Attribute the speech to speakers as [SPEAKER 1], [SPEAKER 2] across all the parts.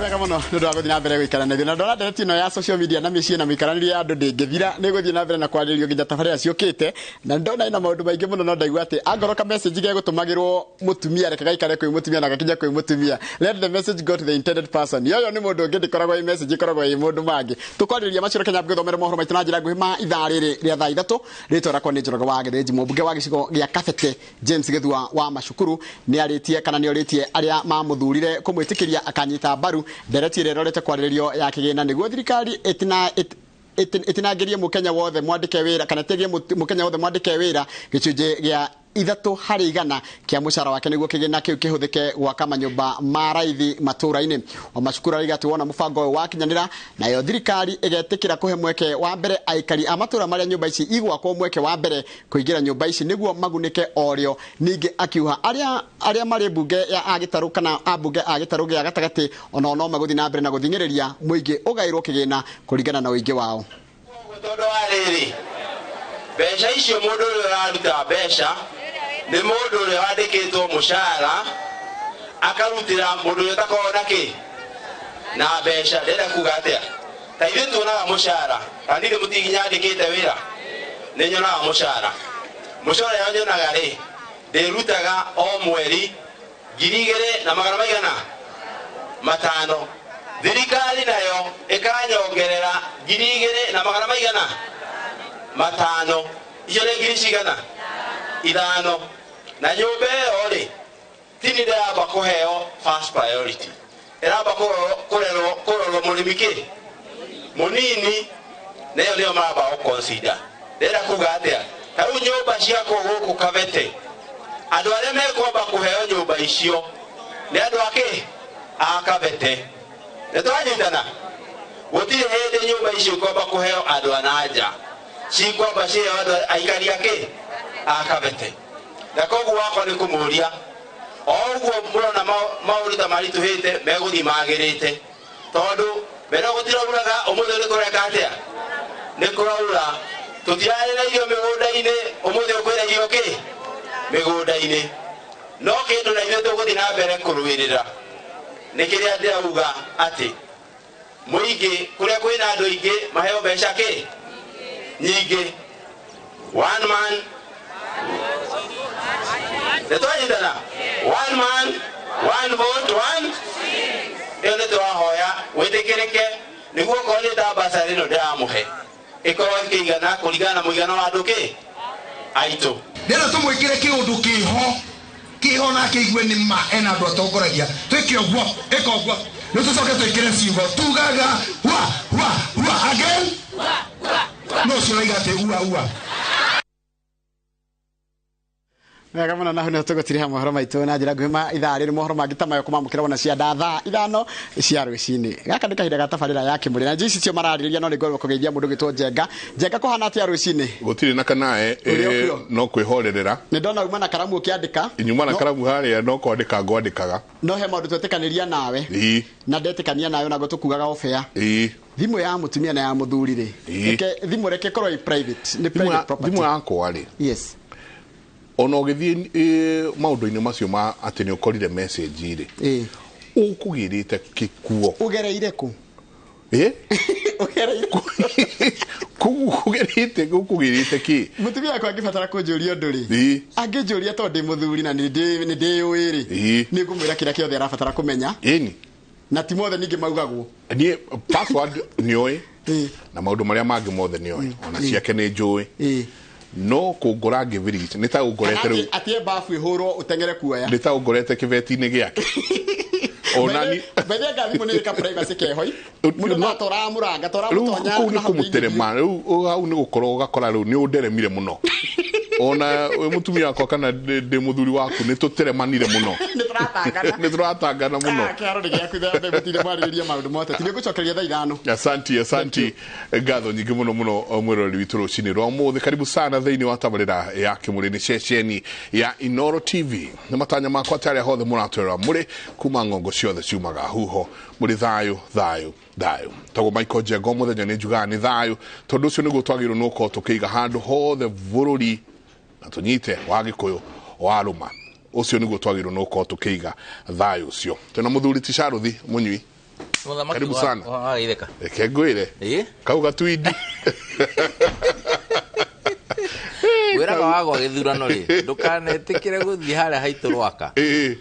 [SPEAKER 1] Wega mũno nĩ ũndũ wa gũthiĩ na mbere gũikarania na ndona ndereti ĩno ya social media na mĩciĩ na mĩikaranĩrie ya andũ ndĩngĩthira, nĩ gũthiĩ na mbere na kwarĩrĩrio nginya tabarĩra ciũkĩte, na ndona ĩna maũndũ maingĩ mũno, no ndaigua atĩ angorwo ka message gegũtũmagĩrwo mũtumia, reke gaikare kwĩ mũtumia na gakinye kwĩ mũtumia. Let the message go to the intended person. Yoyo nĩ mũndũ ũngĩ, ndĩkoragwo ĩ message, ĩkoragwo ĩ mũndũ mangĩ. Tũkwarĩrĩria macio. Reke nyambe gũthomere mohoro maitũ na njĩra nguhĩ ma ithaa rĩrĩ rĩa thaa 3. Rĩtwa rĩakwa nĩ Njoroge wa Gĩthĩnji. Mũmbunge wa gĩcigo gĩa Kabete James Gĩthua wa Macukuru nĩ arĩtie kana nĩ orĩtie arĩa mamũthurire kũmwĩtĩkĩria akanyita mbaru ndereti ĩrĩa ĩrorete kwarĩrĩrio ya kĩgĩna nĩguo thirikari ĩtina ĩtinangĩrie mũkenya wothe mwandĩke wĩra kana ĩtĩrie mũkenya wothe mwandĩke wĩra gĩcunjĩ gĩa 3% kĩa mũcara wake nĩguo kĩgĩna kĩu kĩhũthĩke gwaka manyũmba ma raithi matũũra-inĩ. O Macukuru arauga atĩ wona mũbango ũyũ wakinyanĩra, nayo thirikari ĩgetĩkĩra kũhe mweke wa mbere aikari a matũũra marĩa nyũmba ici igwakwo mweke wa mbere kũingĩra nyũmba ici nĩguo magunĩke orĩo. Ningĩ akiuha arĩa marĩ mbunge ya agĩtarũ kana ambunge a gĩtarũ gĩa gatagatĩ onao no magũthiĩ na mbere na gũthing'ĩrĩria mũingĩ ũgaĩrwo kĩgĩna kũringana na ũingĩ wao.
[SPEAKER 2] Tondũ wa rĩrĩ, mbeca icio, mũndũ ũrĩa ũraruta mbeca nĩ mũndũ ũrĩa wandĩkĩtwo mũcara, akarutĩra mũndũ ũrĩa ũtakoragwo na kĩ na mbeca. Ndĩrenda kuga atĩa? Ta ithuĩ tuonaga mũcara, kana ndirĩ mũtiginyandĩkĩte wĩra, nĩ nyonaga mũcara. Mũcara ũrĩa nyonaga rĩ, ndĩrutaga o mweri 2,000 na magana maigana matano. Thirikari nayo ĩkanyongerera 2,000 na magana maigana matano. Icio nĩ ngiri cigana? 5. Na nyũmba ĩyo rĩ, tini ndĩramba kũheo first priority, ĩramba kũrerwo kũrorwo mũrĩmi kĩ mũnini, na ĩyo nĩyo maramba gũ consider. Ndĩrenda kuga atĩa? Ta rĩu nyũmba ciakwo gũkũ Kabete, andũ arĩa mekwamba kũheo nyũmba icio nĩ andũ akĩ a Kabete. Nĩ twanyitana? Gũtirĩ hĩndĩ nyũmba icio ikwamba kũheo andũ a na nja, cikwamba ciheo andũ aikari akĩ a Kabete. Na koguo wakwa nĩ kũmũria, o ũguo mũrona maũndũ ta maritũhĩte, megũthiĩ magĩrĩte, tondũ mbere gũtirauraga, ũmũthĩ nĩ kũreka atĩa? Nĩ kũraura. Tũtirarĩ na irio mĩgũnda-inĩ, ũmũthĩ kwĩna irio kĩ mĩgũnda-inĩ. No kĩndũ na ithuĩ tũgũthiĩ na mbere kũrũĩrĩra nĩ kĩrĩa ndĩrauga, atĩ mũingĩ, kũrĩa kwĩna andũ aingĩ, maheo mbeca kĩ nyingĩ. One man, nĩ twanyitana? One man, one vote, one. Ĩyo nĩ tũrahoya wĩtĩkĩrĩke, nĩguo okorwo nĩ ta basarĩ ĩno ndĩramũhe ĩkorwo ĩkĩigana kũringana na mũigana wa andũ kĩ aitũ.
[SPEAKER 3] Ndĩrenda tũmwĩkĩre kĩũndũ kĩho kĩho nake igue nĩ ma ena andũ atongoragia. Twĩke ũguo, ĩka ũguo. Rĩu tũcoke twĩkĩre ciugo tugaga wa wa wa again. No ũcio ũraiga atĩ ua ua.
[SPEAKER 1] Wega mũno, na hau nĩho tũgũtiriha mohoro maitũ na njĩra nguhĩ ma ithaa rĩrĩ. Mohoro mangĩ ta mayo kũmamũkĩra wona cia nda thaa 5 cia rũcinĩ. Gaka nĩ kahinda ga tabarĩra ya Kĩmũrĩ na njĩ ici cio mararĩrĩria, no nĩ ngorwo kũgeithia mũndũ ũgĩtwo Njenga. Njenga, kũhana atĩa rũcinĩ?
[SPEAKER 4] Gũtirĩ na kanae.
[SPEAKER 1] Ũrĩ o kuo?
[SPEAKER 4] No kwĩhorerera.
[SPEAKER 1] Nĩ ndona uma na karamu ũkĩandĩka.
[SPEAKER 4] Nyuma na karamu harĩa, no kwandĩka ngwandĩkaga.
[SPEAKER 1] No he maũndũ twetĩkanĩria nawe. Na ndetĩkania nawe, naguo tũkugaga obea. Thimũ ya mũtumia na ya mũthuri rĩ, reke thimũ, reke ĩkorwo ĩ private, nĩ private property.
[SPEAKER 4] Thimũ yakwa rĩ, ona ũgĩthiĩ maũndũ-inĩ macio ma atĩ nĩ ũkorire message rĩ, ũkũgĩrĩte kĩkuo.
[SPEAKER 1] Ũgereire kũ?
[SPEAKER 4] Ĩ?
[SPEAKER 1] Ũgereire kũ?
[SPEAKER 4] Kũgĩrĩte, ũkũgĩrĩte kĩ?
[SPEAKER 1] Mũtumia wakwa angĩbatara kũnjũria ũndũ rĩ, angĩnjũria, tondũ ndĩ mũthuri na nĩ ndĩyũĩ rĩ, nĩ ngũmwĩra kĩrĩa kĩothe arabatara kũmenya. Na ti mothe ningĩ maugagwo.
[SPEAKER 4] Niĩ password nĩoĩ, na maũndũ marĩa mangĩ mothe nĩoĩ, ona ciake nĩ njũĩ. No kũngora ngĩbirici nĩ ta ũngorete rĩu.
[SPEAKER 1] Atie babu ĩhũrwo ũteng'ere kuoya.
[SPEAKER 4] Nĩ ta ũngorete kĩbeti-inĩ gĩake ona ni.
[SPEAKER 1] Bethe nga thimũ nĩ ĩka privacy kehoi mũndũ no toramũranga
[SPEAKER 4] Rĩu
[SPEAKER 1] toramũtonya.
[SPEAKER 4] Kũu nĩ kũmũterema. Rĩu hau nĩ gũkorwo ũgakora rĩu nĩ ũnderemire mũno, ona wĩ mũtumia wakwa kana ndĩ mũthuri waku, nĩ tũteremanire mũno.
[SPEAKER 1] Nĩ tũratangana.
[SPEAKER 4] Nĩ tũratangana mũno.
[SPEAKER 1] Ah, kĩharo nĩ gĩaku thambe mũtire mwarĩrĩria maũndũ mothe ti nĩngũcokeria thaa 5.
[SPEAKER 4] Asanti, asanti, ngatho nyingĩ mũno mũno. Mwĩroreri witũ rũcinĩ rwa ũmũthĩ, karibu sana thĩinĩ wa tabarĩra ya Kĩmũrĩ, nĩ ceceni ya Inoro TV. Nĩ matanya makwa atĩ arĩa hothe mũratwĩrora mũrĩ kuma ng'ongo ciothe ciumaga huho, mũrĩ thayũ thayũ thayũ. Tagwo Michael Njenga, o mũthenya nĩ njugaga nĩ thayũ, tondũ ũcio nĩguo twagĩrĩirwo nĩ gũkorwo tũkĩiga handũ hothe bũrũri, na tũnyite wa Gĩkũyũ wa rũma. Ũcio nĩguo twagĩrĩirwo nĩ gũkorwo tũkĩiga thayũ ũcio. Twĩna mũthuri ti Charũthi Mũnyui.
[SPEAKER 5] Mũthamaki
[SPEAKER 4] Karibu sana.
[SPEAKER 5] Wa gĩtheka.
[SPEAKER 4] Reke ngwĩre.
[SPEAKER 5] Ĩĩ.
[SPEAKER 4] Kau gatuindi.
[SPEAKER 5] Wĩraga wagwa gĩthurano rĩ, ndũkanetĩkĩre gũthiĩ harĩa haitũ Rwaka.
[SPEAKER 4] Ĩĩ.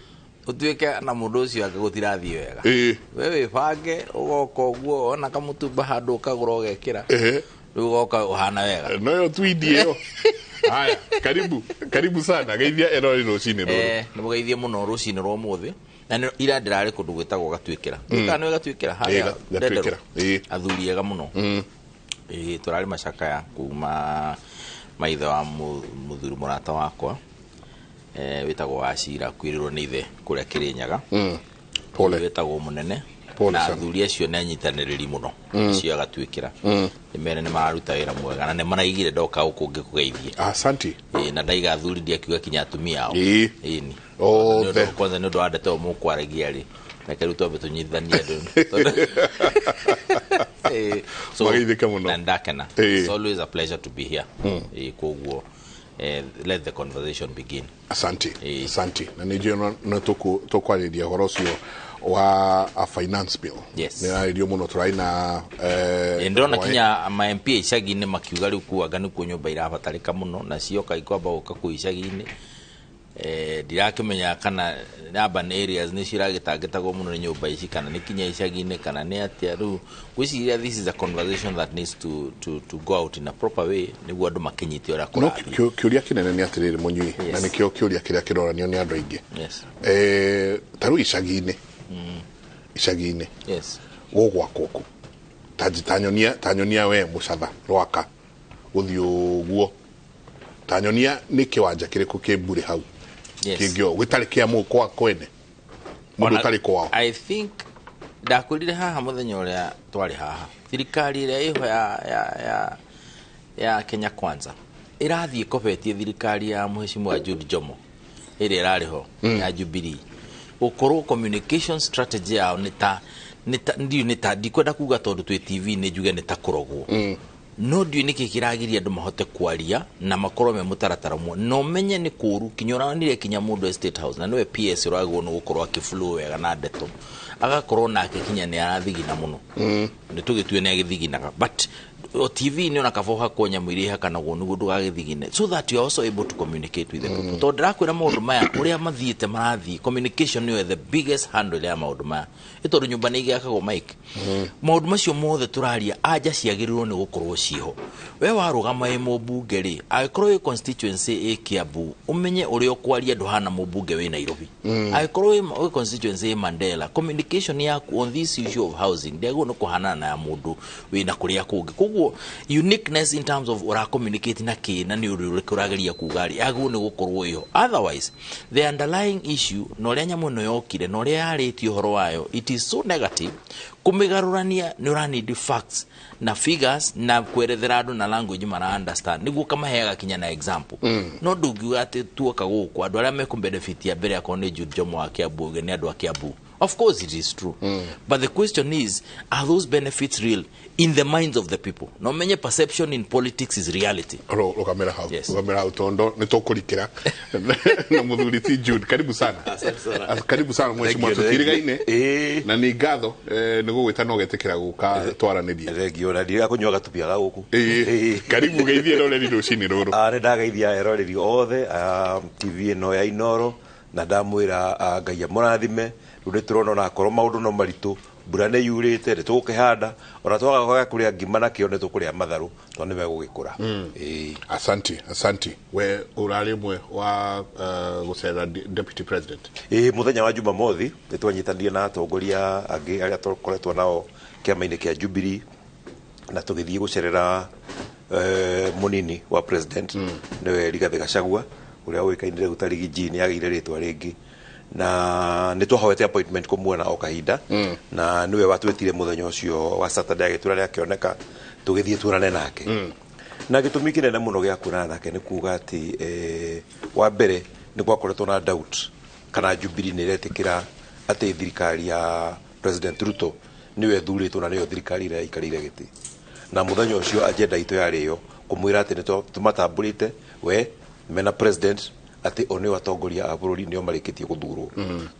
[SPEAKER 5] Ũtuĩke na mũndũ ũcio anga gũtirathiĩ wega.
[SPEAKER 4] Ĩĩ.
[SPEAKER 5] We wĩbange ũgoka ũguo wona kamũtumba handũ ũkagũra ũgekĩra.
[SPEAKER 4] Ĩĩ.
[SPEAKER 5] Rĩu ũgoka ũhana wega.
[SPEAKER 4] No yo twindi ĩyo. Haya, karibu. Karibu sana. Geithia erori rũcinĩ rũrũ.
[SPEAKER 5] Nĩ mũgeithie mũno rũcinĩ rwa ũmũthĩ. Na nĩ ira ndĩrarĩ kũndũ gwĩtagwo Gatuĩkĩra. Kana nĩ Gatuĩkĩra harĩa
[SPEAKER 4] Gatuĩkĩra. Ĩĩ.
[SPEAKER 5] Athuri ega mũno. Ĩĩ, tũrarĩ macakaya kuma maithe wa mũthuri mũrata wakwa. Wĩtagwo Wacira, kwĩrĩrwo nĩ ithe kũrĩa Kĩrĩnyaga.
[SPEAKER 4] Pole.
[SPEAKER 5] Wĩtagwo Mũnene.
[SPEAKER 4] Pole
[SPEAKER 5] Na
[SPEAKER 4] sana.
[SPEAKER 5] athuri acio nĩ anyitanĩrĩri mũno. Acio agatuĩkĩra. Nĩ mere nĩ mararuta wĩra mwega na nĩ maraigire ndoka gũkũ ngĩkũgeithie.
[SPEAKER 4] Asante.
[SPEAKER 5] Ĩĩ, na ndaiga athuri ndiakiuga kinya atumia ao.
[SPEAKER 4] Ĩĩ.
[SPEAKER 5] Ĩni.
[SPEAKER 4] Othe.
[SPEAKER 5] Kwanza nĩ ũndũ wa ndeto mũkwaragia rĩ. Reke rĩu twambe tũnyitithanie andũ. So,
[SPEAKER 4] Mageithĩke mũno.
[SPEAKER 5] na ndakena. It's always a pleasure to be here. Ĩĩ, koguo let the conversation begin.
[SPEAKER 4] Asante. Asante. Na nĩ njũĩ no tũkwarĩria ũhoro ũcio wa a finance bill.
[SPEAKER 5] Yes.
[SPEAKER 4] Nĩ yarĩrio mũno tũrarĩ na
[SPEAKER 5] Ndĩrona kinya ma MP icagi-inĩ makiuga rĩu kuanga nĩkuo nyũmba irabatarĩka mũno na cioka ikwamba gũka kũu icagi-inĩ. Ndirakĩmenya kana urban areas nĩcio iragĩtangĩtagwo mũno nĩ nyũmba ici kana nĩ kinya icagi-inĩ kana nĩ atĩa. Rĩu ngwĩciria this is a conversation that needs to go out in a proper way nĩguo andũ makĩnyite ũrĩa
[SPEAKER 4] No
[SPEAKER 5] kũrathiĩ.
[SPEAKER 4] kĩũria kĩnene nĩ atĩrĩrĩ mũnyui, na nĩkĩo kĩũria kĩrĩa kĩroranio nĩ andũ aingĩ.
[SPEAKER 5] Yes.
[SPEAKER 4] Ta rĩu icagi-inĩ. Icagi-inĩ.
[SPEAKER 5] Yes.
[SPEAKER 4] Gũgwakwo kũ? Ta nyonia we Mũcatha Rwaka gũthiĩ ũguo. Ta nyonia nĩ kĩwanja kĩrĩkũ kĩ mbure hau.
[SPEAKER 5] Yes.
[SPEAKER 4] Kĩngĩo gĩtarĩ kĩa mũkwa kwene. Mũndũ ũtarĩ kwao.
[SPEAKER 5] I think ndakwĩrire haha mũthenya ũrĩa twarĩ haha thirikari ĩrĩa ĩho ya Kenya Kwanza ĩrathiĩ ĩkobetie thirikari ya Mheshimiwa Jude Jomo ĩrĩa ĩrarĩ ho ya Jubilee gũkorwo communication strategy yao nĩ ta ndiũ nĩ ta ndikwenda kuga tondũ twĩ TV nĩ njuge nĩ ta kũrogwo. No ndiũĩ nĩkĩ kĩragiria andũ mahote kwaria na makorwo me mũtaratara ũmwe na ũmenye nĩ kũũru kinya ũranire kinya mũndũ e State House na nĩwe PS ũragĩrĩirwo nĩ gũkorwo akĩflow wega na ndeto agakorwo nake kinya nĩ arathigina mũno. Nĩ tũgĩtue nĩ agĩthiginaga but o TV nĩ ona kaba ũhakwo nyamũ iria ihakanagwo nĩguo ndũgagĩthigine so that you are also able to communicate with the people. Tondũ ndĩrakwĩra maũndũ maya ũrĩa mathiĩte marathiĩ communication nĩyo the biggest handle ya maũndũ maya. Nĩ tondũ nyũmba nĩ igĩakagwo Mike. Maũndũ macio mothe tũraria anja ciagĩrĩirwo nĩ gũkorwo ciho. We warũgama wĩ mũmbunge rĩ, angĩkorwo wĩ constituency ĩ Kiambu ũmenye ũrĩa ũkwaria ndũhana mũmbunge wĩ Nairobi. Angĩkorwo wĩ constituency ĩ Mandela, communication yaku on this issue of housing ndĩagĩrĩirwo nĩ kũhanana na ya mũndũ wĩna kũrĩa kũngĩ. Koguo uniqueness in terms of ũra communicate na kĩ na nĩ ũndũ ũrĩkũ ũrageria kuga rĩ, yagĩrĩirwo nĩ gũkorwo ĩho. Otherwise the underlying issue na ũrĩa nyamũ ĩno yokire na ũrĩa yarĩtie ũhoro wayo, it is so negative. Kũmĩgarũrania nĩ ũra need facts na figures na kwerethera andũ na language mara understand nĩguo kamaheaga kinya na example. No ndũngiuga atĩ tuoka gũkũ andũ arĩa mekũbenefit ya mbere akorwo nĩ Jude Jomo wa Kiambu uge nĩ andũ a Kiambu. Of course it is true. But the question is, are those benefits real in the minds of the people? No menye perception in politics is reality.
[SPEAKER 4] Rũgamĩra hau.
[SPEAKER 5] Yes.
[SPEAKER 4] Rũgamĩra hau tondũ nĩ tũkũrikĩra na mũthuri ti Jude. Karibu sana. Karibu sana mheshimiwa, tũtirigaine. Na nĩ ngatho nĩ gũgwĩta no getĩkĩra gũka twaranĩrie.
[SPEAKER 2] Thengio na ndiga kũnyua gatubia ga gũkũ.
[SPEAKER 4] Karibu geithie roreri rũcinĩ rũrũ.
[SPEAKER 2] Nĩ ndageithia eroreri othe a TV ĩno ya Inooro na ndamwĩra Ngai amũrathime. Rĩu nĩ tũrona onakorwo maũndũ no maritũ, mbura nĩ yurĩte, nĩ tũgũkĩhanda, ona twaga kũrĩa ngima nakĩo nĩ tũkũrĩa matharũ tondũ nĩwe gũgĩkũra.
[SPEAKER 4] Asante, asante. We ũrarĩ ũmwe wa gũcera Deputy President.
[SPEAKER 2] Ĩĩ, mũthenya wa Jumamothi nĩ twanyitanire na atongoria angĩ arĩa tũkoretwo nao kĩama-inĩ kĩa Jubilee na tũgĩthiĩ gũcerera mũnini wa president nĩwe Rigathĩ Gachagua ũrĩa ũĩkaine rĩu ta Riggy G, nĩ agĩire rĩtwa rĩngĩ na nĩ twahoete appointment kũmuona o kahinda na nĩwe watwĩtire mũthenya ũcio wa Saturday agĩtwĩra nĩ akĩoneka tũgĩthiĩ tuonane nake. Na gĩtũmi kĩnene mũno gĩa kuonana nake nĩ kuga atĩ wa mbere nĩ gwakoretwo na doubt kana Jubilee nĩ ĩretĩkĩra atĩ thirikari ya President Ruto nĩyo ĩthurĩtwo na nĩyo thirikari ĩrĩa ĩikarĩire gĩtĩ. Na mũthenya ũcio agenda itũ yarĩ ĩyo kũmwĩra atĩ nĩ tũmatambũrĩte we mena president atĩ o nĩo atongoria a bũrũri nĩo marĩkĩtie gũthurwo.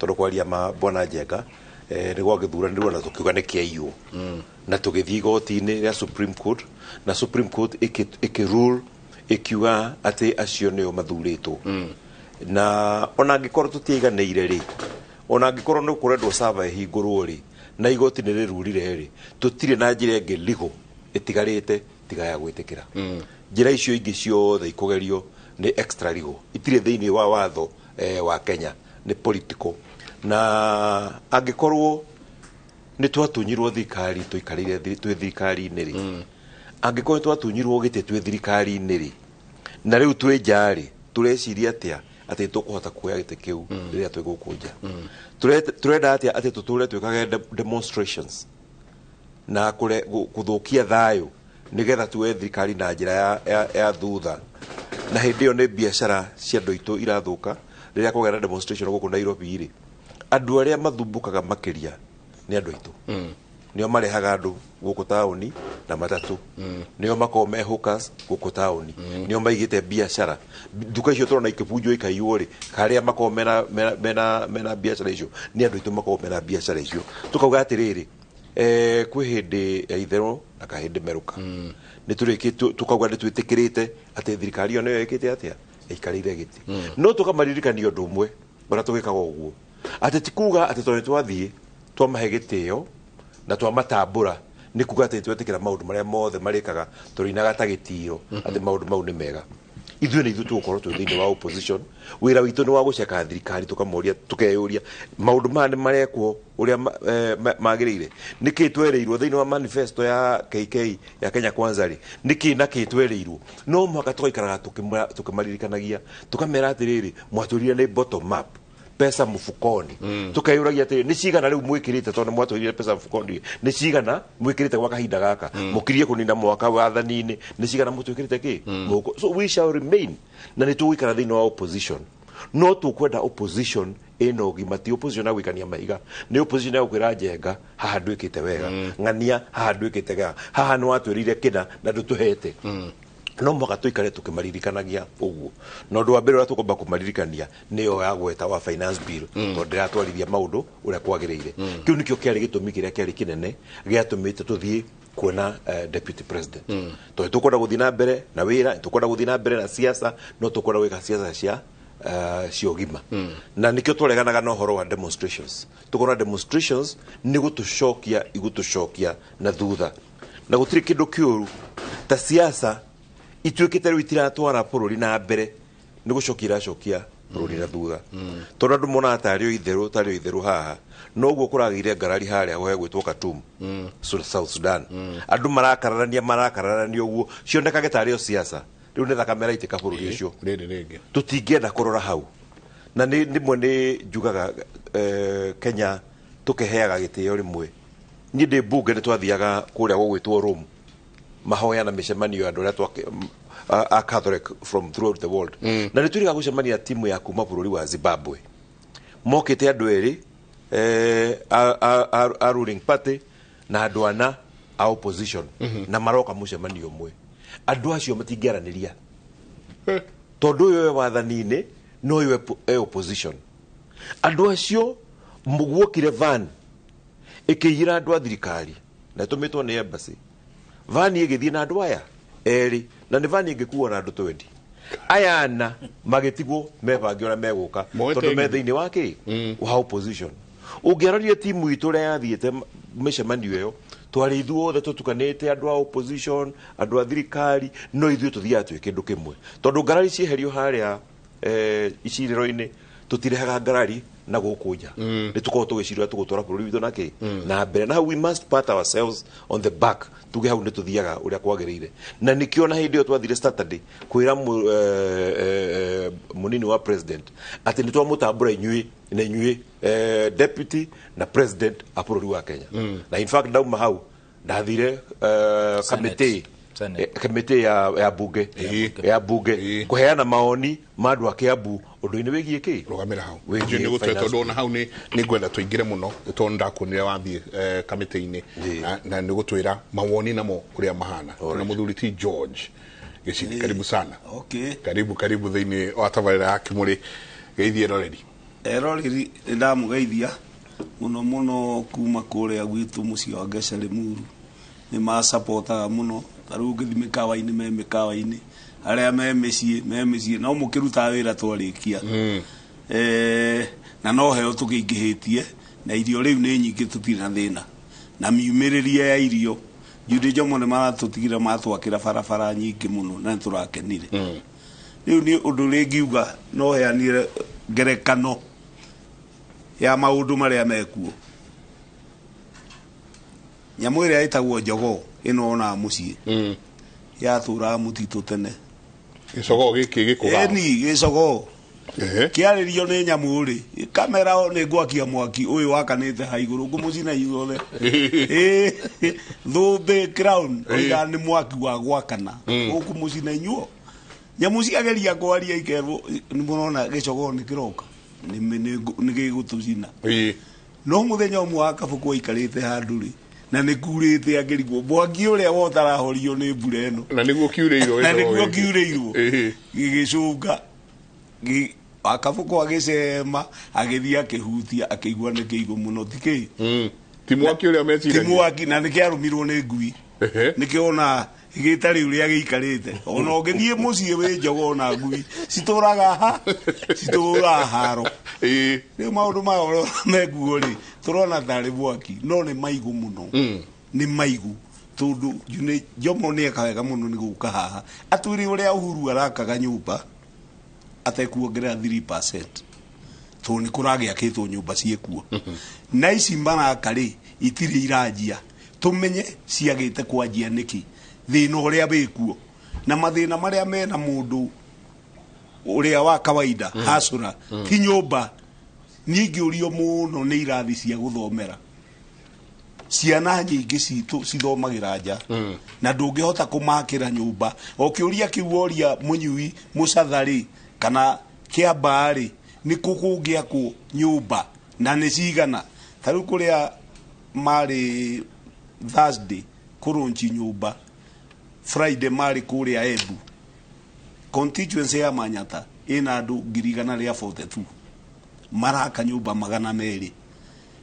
[SPEAKER 2] Tondũ kwaria ma Bwana Njenga
[SPEAKER 6] Nĩ gwagĩthuranirwo na tũkiuga nĩ kĩaiywo na tũgĩthiĩ igoti-inĩ rĩa Supreme Court, na Supreme Court ĩkĩ rule, ĩkiuga atĩ acio nĩo mathurĩtwo. Na ona angĩkorwo tũtiaiganĩire rĩ, ona angĩkorwo nĩ kũrendwo sava ĩhingũrwo rĩ, na igoti nĩ rĩrurire rĩ, tũtirĩ na njĩra ĩngĩ legal ĩtigarĩte tiga ya gwĩtĩkĩra. Njĩra icio ingĩ ciothe ikũgerio nĩ extra legal, itirĩ thĩinĩ wa watho wa Kenya, nĩ political. Na angĩkorwo nĩ twatunyirwo thirikari tũikarĩire twĩ thirikari-inĩ rĩ, angĩkorwo nĩ twatunyirwo gĩtĩ twĩ thirikari-inĩ rĩ, na rĩu twĩ nja rĩ, tũreciria atĩa atĩ tũkũhota kuoya gĩtĩ kĩu rĩrĩa twĩ gũkũ nja? Tũrenda atĩa atĩ tũtũre twĩkage demonstrations na kũthũkia thayũ nĩgetha tuoe thirikari na njĩra ya thutha? Na hĩndĩ ĩyo nĩ biacara cia andũ aitũ irathũka. Rĩrĩa kwagĩa na demonstration gũkũ Nairobi rĩ, andũ arĩa mathumbũkaga makĩria nĩ andũ aitũ. Nĩo marehaga andũ gũkũ taũni na matatũ, nĩo makoragwo me hawkers gũkũ taũni, nĩo maigĩte biacara. Nduka icio tũrona ikĩbunjwo ikaiywo rĩ, harĩa makoragwo mena biacara icio nĩ andũ aitũ makoragwo mena biacara icio. Tũkauga atĩrĩrĩ, kwĩ hĩndĩ ya itherũ na kahĩndĩ merũka. Nĩ tũrĩkĩtie, tũkauga nĩ twĩtĩkĩrĩte atĩ thirikari ĩyo nĩyo ĩkĩte atĩa, ĩikarĩire gĩtĩ. No tũkamaririkania ũndũ ũmwe ũrĩa tũgĩkaga ũguo, atĩ ti kuga atĩ tondũ nĩ twathiĩ twamahe gĩtĩo na twamatambũra nĩ kuga atĩ twetĩkĩra maũndũ marĩa mothe marĩkaga tũrĩinaga ta gĩtiro atĩ maũndũ mau nĩ mega. Ithuĩ nĩ ithuĩ tũgũkorwo twĩ thĩinĩ wa opposition. Wĩra witũ nĩ wa gũceka thirikari, tũkamoria, tũkeyũria maũndũ maya nĩ marekwo ũrĩa magĩrĩire? Nĩkĩ twerĩirwo thĩinĩ wa manifesto ya KK, ya Kenya Kwanza rĩ, nĩkĩ na kĩ twerĩirwo? No mũhaka tũgaikaraga tũkĩmaririkanagia, tũkamera atĩrĩrĩ, mwatwĩrire nĩ bottom up, pesa mfukoni. Tukeyũragia atĩrĩ, nĩ cigana rĩu mwĩkĩrĩte? Tondũ mwatwĩrire pesa mfukoni, nĩ cigana mwĩkĩrĩte gwa kahinda gaka mũkirie kũnina mwaka wathani-inĩ? Nĩ cigana mũtwĩkĩrĩte kĩ mũhuko? So we shall remain, na nĩ tũgũikara thĩinĩ wa opposition, no tũkwenda opposition ĩna ũgima, ti opposition ya gũikania mahiga, nĩ opposition ya gũkwĩra, "Njenga, haha ndwĩkĩte wega, ng'ania, haha ndwĩkĩte wega, haha nĩ watwĩrire kĩna na ndũtũhete." No mũhaka tũikare tũkĩmaririkanagia ũguo. Na ũndũ wa mbere ũrĩa tũkwamba kũmaririkania nĩyo ya gweta wa finance bill, tondũ ndĩratwarithia maũndũ ũrĩa kwagĩrĩire. Kĩu nĩkĩo kĩarĩ gĩtũmi kĩrĩa kĩarĩ kĩnene gĩatũmĩte tũthiĩ kuona deputy president, tondũ tũkwenda gũthiĩ na mbere na wĩra, tũkwenda gũthiĩ na mbere na siasa, no tũkwenda gwĩka siasa cia ũgima. Na nĩkĩo twareganaga na ũhoro wa demonstrations. Tũkona demonstrations nĩ gũtũcokia, igũtũcokia na thutha, na gũtirĩ kĩndũ kĩũru ta siasa ituĩkĩte rĩu itiratwara bũrũri na mbere, nĩ gũcokia iracokia bũrũri na thutha, tondũ andũ monaga tarĩ o itherũ, tarĩ o itherũ haha. Noguo kũragĩire ngarari harĩa gwĩtwo Khartoum, South Sudan. Andũ marakararania, marakararania ũguo cionekage tarĩ o siasa, rĩu nĩ thakame ĩraitĩka bũrũri ũcio.
[SPEAKER 4] Rĩrĩ rĩngĩ.
[SPEAKER 6] Tũtingĩenda kũrora hau. Na nĩ rĩmwe nĩ njugaga, Kenya tũkĩheaga gĩtĩo. Rĩmwe niĩ ndĩ mbunge nĩ twathiaga kũrĩa gũgwĩtwo Rome, mahoya na mĩcemanio ya andũ arĩa a Catholic from throughout the world. Na nĩ twĩrĩga gũcemania timu ya kuma bũrũri wa Zimbabwe, mokĩte andũ erĩ a ruling party na andũ ana a opposition, na maroka mũcemanio ũmwe. Andũ acio matingĩaranĩria, tondũ ũyũ e wathani-inĩ na ũyũ e opposition. Andũ acio guokire van ĩkĩiyĩra andũ a thirikari na ĩtũmĩtwo nĩ embassy. Vani ĩgĩthiĩ na andũ aya erĩ, na nĩ vani ĩngĩkuo na andũ 20. Aya ana magĩtigwo mebange ũrĩa megũka,
[SPEAKER 4] Moete
[SPEAKER 6] tondũ me
[SPEAKER 4] ĩngĩ.
[SPEAKER 6] thĩinĩ wa kĩ, wa opposition. Ũngĩarorire timu itũ ũrĩa yathiĩte mĩcemanio ĩyo, twarĩ ithuothe tũtukanĩte, andũ a opposition, andũ a thirikari, no ithuĩ tũthiaga twĩ kĩndũ kĩmwe, tondũ ngarari cieherio harĩa icirĩro-inĩ, tũtirehaga ngarari na gũkũ nja. Nĩ tũkorwo tũgĩcirĩra tũgũtwara bũrũri witũ na kĩ, na mbere. Na hau we must pat ourselves on the back, tuge hau nĩ tũthiaga ũrĩa kwagĩrĩire. Na nĩkĩo na hĩndĩ ĩyo twathire Saturday kwĩra mũnini wa president atĩ nĩ twamũtambũra inyuĩ na inyuĩ, deputy na president a bũrũri wa Kenya. Na in fact ndauma hau ndathire kamĩtĩ
[SPEAKER 5] Senate.
[SPEAKER 6] Kamĩtĩ ya bunge
[SPEAKER 4] Ĩĩ.
[SPEAKER 6] ya bunge
[SPEAKER 4] Ĩĩ.
[SPEAKER 6] kũheana maoni ma andũ a Kiambu ũndũ-inĩ wĩgiĩ kĩ.
[SPEAKER 4] Rũgamĩra hau.
[SPEAKER 6] Wĩgiĩ
[SPEAKER 4] Njũĩ nĩ gũtwe
[SPEAKER 6] finance.
[SPEAKER 4] Tondũ ona hau nĩ ngwenda tũingĩre mũno, tondũ ndakuonire wathiĩ kamĩtĩ-inĩ.
[SPEAKER 6] Ĩĩ.
[SPEAKER 4] Na nĩ gũtwĩra mawoni namo ũrĩa mahana na mũthuri ti George Gĩciri. Karibu sana.
[SPEAKER 7] Okay.
[SPEAKER 4] Karibu, karibu thĩinĩ wa tabarĩra ya Kĩmũrĩ. Geithie eroreri.
[SPEAKER 7] Eroreri, nĩ ndamũgeithia. Mũno mũno kuma kũrĩa gwitũ mũciĩ wa Ngeca Limuru nĩ masapotaga mũno. Ta rĩu ũngĩthiĩ mĩkawa-inĩ, me mĩkawa-inĩ, arĩa me mĩciĩ me mĩciĩ, no mũkĩrutaga wĩra twarĩkia. Na no heo tũkĩingĩhĩtie na irio rĩu nĩ nyingĩ, tũtirĩ na thĩna na miumĩrĩrie ya irio. Jude Jomo nĩ maratũtigire matwakĩra barabara nyingĩ mũno na nĩ tũrakenire. Rĩu nĩ ũndũ rĩngiuga no heanire ngerekano ya maũndũ marĩa mekuo. Nyamũ ĩrĩa ĩtagwo njogoo ĩno onaga mũciĩ yatũraga mũtitũ tene.
[SPEAKER 4] Gĩcogoo gĩkĩ gĩkũga?
[SPEAKER 7] Ĩni, gĩcogoo. Kĩarĩrio nĩ nyamũ rĩ, kamera nĩ ngwakia mwaki ũyũ wakanĩte ha igũrũ ngũmũcina inyuothe. Ĩ, thũmbĩ crown oiga nĩ mwaki wa gwakana ũkũmũcina inyuo. Nyamũ ciageria kwaria ikerwo nĩ mũrona gĩcogoo nĩ kĩroka nĩ gĩgũtũcina. No mũthenya ũmwe wa kabũkũ aikarĩte handũ rĩ na nĩ kurĩte, angĩrigwo mwaki ũrĩa wotarahorio nĩ mbura ĩno.
[SPEAKER 4] Na nĩguo kiurĩirwo.
[SPEAKER 7] Na
[SPEAKER 4] gĩcogoo
[SPEAKER 7] nĩguo
[SPEAKER 4] gĩkĩ.
[SPEAKER 7] kiurĩirwo. Gĩgĩcũnga. Wakabũkũ agĩcema agĩthiĩ akĩhutia akĩigua nĩ kĩigũ mũno ti kĩ.
[SPEAKER 4] Ti mwaki ũrĩa
[SPEAKER 7] ti
[SPEAKER 4] meciragia.
[SPEAKER 7] Mwaki na nĩkĩarũmirwo nĩ ngui. Nĩkĩona gĩtarĩ ũrĩa gĩikarĩte. Ona ũngĩthiĩ mũciĩ wĩ njogoo na ngui citũraga ha citũraga haro. Rĩu maũndũ maya ũrĩa mekuo rĩ, tũrona tarĩ mwaki no nĩ maigũ mũno. Nĩ maigũ tondũ Jomo nĩ eka wega mũno nĩ gũka haha atwĩre ũrĩa Uhuru arakaga nyũmba atekuongerera 3% tondũ nĩ kũragĩakĩtwo nyũmba ciĩkuo na ici maraka rĩ itirĩ iranjia, tũmenye ciagĩte kwanjia nĩkĩ, thĩna ũrĩa wĩkuo na mathĩna marĩa mena mũndũ ũrĩa wa kawaida hacũra ti nyũmba. Niĩ ingĩũrio mũno nĩ irathi cia gũthomera ciana nyingĩ citũ cithomagĩra nja na ndũngĩhota kũmakĩra nyũmba. O kĩũria kĩu woria mũnyui mũcatha rĩ kana kĩambaa rĩ, nĩ kũ kũngĩakwo nyũmba na nĩ cigana? Ta rĩu kũrĩa marĩ Thursday kũrũnchi nyũmba, Friday marĩ kũrĩa Embu constituency ya Manyata ĩna andũ 142,000, maraka nyũmba 200.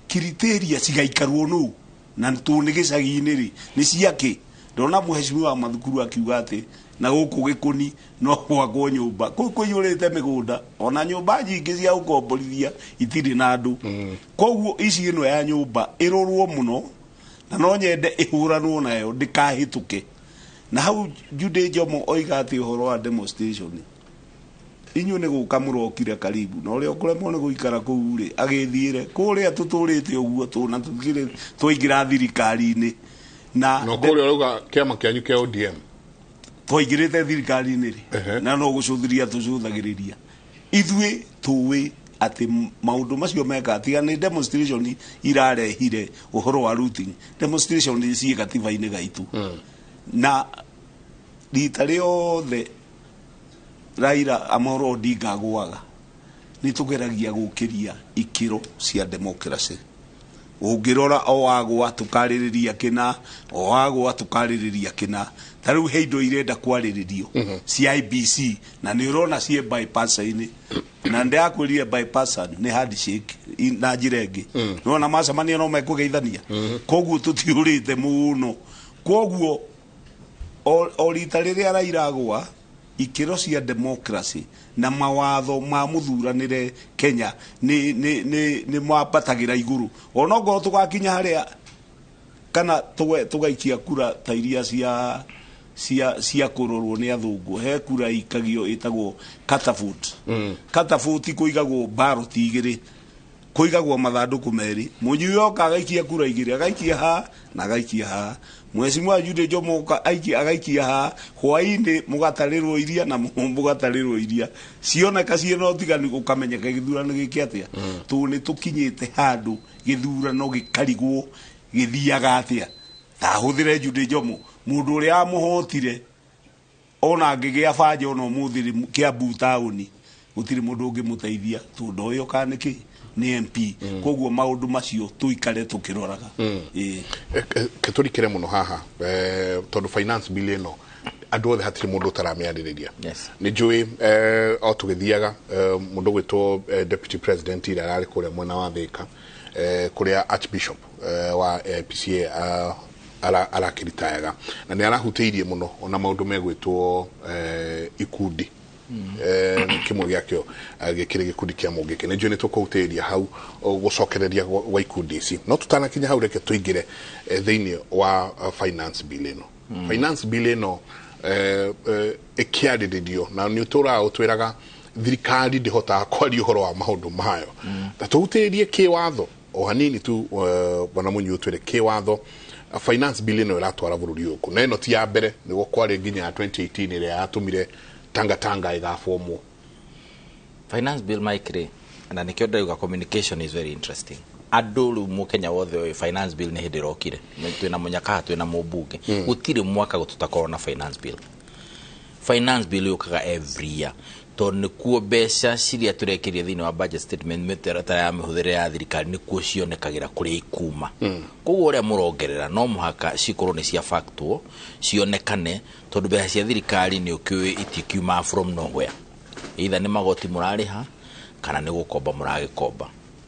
[SPEAKER 7] Criteria cigaikarwo nũ na tũ nĩ gĩcagi-inĩ rĩ nĩ ciakĩ? Ndona mũhecimiwa wa mathukuru akiuga atĩ na gũkũ gĩkũni no gwakwo nyũmba kũu kũiyũrĩte mĩgũnda, ona nyũmba nyingĩ cia gũkomborithia itirĩ na andũ. Koguo ici ĩno ya nyũmba ĩrorwo mũno na no nyende ĩhũranwo nayo ndĩkahĩtũke. Na hau Jude Jomo oiga atĩ ũhoro wa demonstration inyuĩ nĩ gũka mũrokire karibu na ũrĩa ũkũremwo nĩ gũikara kũu rĩ agĩthiĩre kũrĩa tũtũrĩte ũguo tũna tũtikĩrĩ twaingĩra thirikari-inĩ na
[SPEAKER 4] No kũrĩa ũrauga kĩama kĩanyu kĩa ODM?
[SPEAKER 7] Twaingĩrĩte thirikari-inĩ rĩ na no gũcũthĩrĩria tũcũthagĩrĩria ithuĩ tũĩ atĩ maũndũ macio meka tiga nĩ demonstration irarehire ũhoro wa looting. Demonstration ciĩ gatiba-inĩ gaitũ na rita rĩothe Raila Amolo Odinga agũaga nĩ tũgeragia gũkĩria ikĩro cia democracy. Ũngĩrora o agwa tũkarĩrĩria kĩna, o agwa tũkarĩrĩria kĩna. Ta rĩu he indo irenda kwarĩrĩrio cia IBC na nĩ ũrona ciĩ bypass-inĩ na ndĩrakwĩrire bypass nĩ handshake na njĩra ĩngĩ nĩwona macemania no mekũgeithania, koguo tũtiũrĩte mũno. Koguo o rita rĩrĩa Raila agwa ikĩro cia democracy na mawatho ma mũthuranĩre Kenya nĩ mambatagĩra igũrũ onokorwo tũgakinya harĩa kana tũgaikia kura ta iria cia kũrorwo nĩ athũngũ. He kura ikagio ĩtagwo catapult. Catapult kũigagwo ballot igĩrĩ, kũigagwo mathandũkũ merĩ, mũnyui oka agaikia kura igĩrĩ, agaikia haha na agaikia haha, mheshimiwa Jude Jomo oka aikia agaikia haha, hwainĩ mũgatarĩrwo iria na mũgatarĩrwo iria cioneka ciĩna ũtiganu ũkamenyeka gĩthurano gĩkĩ atĩa. Tondũ nĩ tũkinyĩte handũ gĩthurano gĩkarigwo gĩthiaga atĩa. Ta hũthĩre Jude Jomo mũndũ ũrĩa amũhotire ona angĩgĩa banja ona ũmũthĩ rĩ Kiambu taũni gũtirĩ mũndũ ũngĩmũteithia tondũ ũyũ kana nĩkĩ nĩ MP. Koguo maũndũ macio tũikare tũkĩroraga. Ĩĩ.
[SPEAKER 4] Ke tũrikĩre mũno haha tondũ finance bill ĩno andũ othe hatirĩ mũndũ ũtaramĩarĩrĩria. Nĩ njũĩ o tũgĩthiaga mũndũ gwĩtwo deputy president ira ararĩ kũrĩa mwena wa Thĩka Kuria Archbishop wa PCA arakiritayaga na nĩ arahutĩirie mũno ona maũndũ megwĩtwo ikundi kimwe gĩakĩo gĩkĩrĩ gĩkundi kĩa Mũngĩkĩ. Nĩ njũĩ nĩ tũkũhutĩria hau gũcokereria gwa ikundi ici, no tũtanakinya hau reke tũingĩre thĩinĩ wa finance bill ĩno. Finance bill ĩno ĩkĩarĩrĩrio na nĩ ũtũraga ũtwĩraga thirikari ndĩhotaga kwaria ũhoro wa maũndũ mayo. Ta tũhutĩrie kĩwatho o hanini tu, bwana Mũnyi, ũtwĩre kĩwatho finance bill ĩno ĩratwara bũrũri ũyũ kũ, na ĩno ti ya mbere, nĩguo kwarĩ nginya ya 2018 ĩrĩa yatũmire Tanga ĩgabomwo.
[SPEAKER 5] Finance bill, Mike, rĩ, na nĩkĩo ndauga communication is very interesting. Andũ rĩu mũkenya wothe ũyũ finance bill nĩ hĩndĩ ĩrokire. Twĩna mũnyakaha, twĩna mũmbunge, gũtirĩ mwaka tũtakorwo na finance bill. Finance bill yũkaga every year tondũ nĩkuo mbeca ciria tũrekĩria thĩinĩ wa budget statement, mĩtaratara ya mĩhũthĩre ya thirikari, nĩkuo cionekagĩra kũrĩa ikuma. Koguo ũrĩa mũrongerera no mũhaka cikorwo nĩ cia factual, cionekane, tondũ mbeca cia thirikari nĩ ũkĩũĩ itikiuma from nowhere, either nĩ magoti mũrarĩha kana nĩ gũkomba mũragĩkomba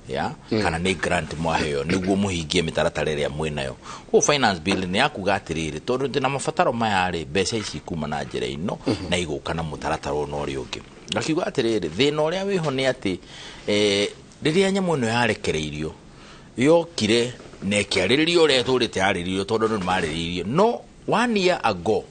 [SPEAKER 5] ya kana nĩ grant mwaheo nĩguo mũhingie mĩtaratara ĩrĩa mwĩnayo. Koguo finance bill nĩ yakuga atĩrĩrĩ, tondũ ndĩna mabataro maya rĩ, mbeca ici ikuma na njĩra ĩno na igũka na mũtaratara ũyũ na ũrĩa ũngĩ. Ngakiuga atĩrĩrĩ, thĩna ũrĩa wĩho nĩ atĩ rĩrĩa nyamũ ĩno yarekereirio yokire na ĩkĩarĩrĩrio ũrĩa ĩtũrĩte yarĩrĩrio, tondũ andũ nĩmarĩrĩirio no one year ago,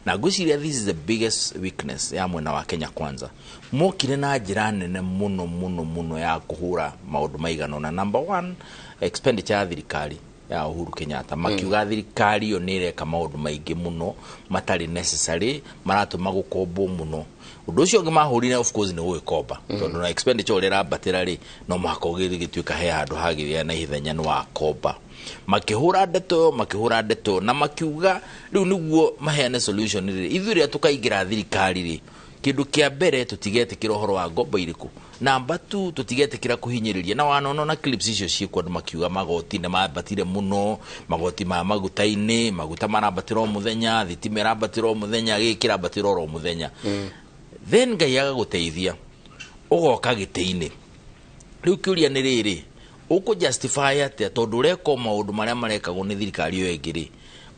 [SPEAKER 5] na ngwĩciria this is the biggest weakness ya mwena wa Kenya Kwanza, mokire na njĩra nene mũno mũno mũno ya kũhũra maũndũ maigana ũna. Number one, expenditure ya thirikari ya Uhuru Kenyatta, makiuga thirikari ĩyo nĩ ĩreka maũndũ maingĩ mũno matarĩ necessary, maratũma gũkombwo mũno. Ũndũ ũcio ũngĩ mahũrire, of course, nĩ gũgĩkomba, tondũ na expenditure ũrĩa ĩrambatĩra rĩ, no mũhaka ũgĩtuĩka he handũ hagĩrĩra na ihenya nĩ wakomba. Makĩhũra ndeto ĩyo, makĩhũra ndeto ĩyo na makiuga rĩu nĩguo maheane solution rĩ, ithuĩ rĩrĩa tũkaingĩra thirikari rĩ, kĩndũ kĩa mbere tũtigetĩkĩra ũhoro wa ngombo irĩkũ, namba 2 tũtigetĩkĩra kũhinyĩrĩria. Na wanona na clips icio ciĩkuo, andũ makiuga magoti nĩ mambatire mũno, magoti ma maguta-inĩ, maguta marambatĩra o mũthenya, thitima ĩrambatĩra o mũthenya, gĩkĩ kĩrambatĩra oro mũthenya. Then Ngai agagũteithia ũgoka gĩtĩ-inĩ. Rĩu kĩũria nĩ rĩrĩ, ũkũ justify atĩa, tondũ ũreka o maũndũ marĩa marekagwo nĩ thirikari ĩyo ĩngĩ rĩ,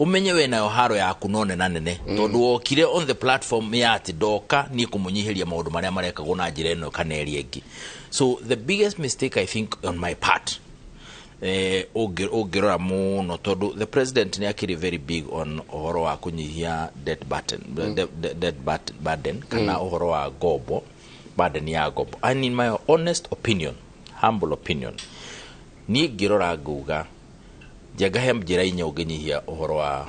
[SPEAKER 5] ũmenye we nayo haro yaku no nena nene, tondũ wokire on the platform ya atĩ ndoka niĩ kũmũnyihĩria maũndũ marĩa marekagwo na njĩra ĩno kana ĩrĩa ĩngĩ. So the biggest mistake, I think, on my part, ũngĩrora mũno, tondũ the president nĩ akĩrĩ very big on ũhoro wa kũnyihia debt burden, debt burden kana ũhoro wa ngombo, burden ya ngombo, and in my honest opinion, humble opinion, niĩ ngĩrora ngauga njenga he njĩra inya ũngĩnyihia ũhoro wa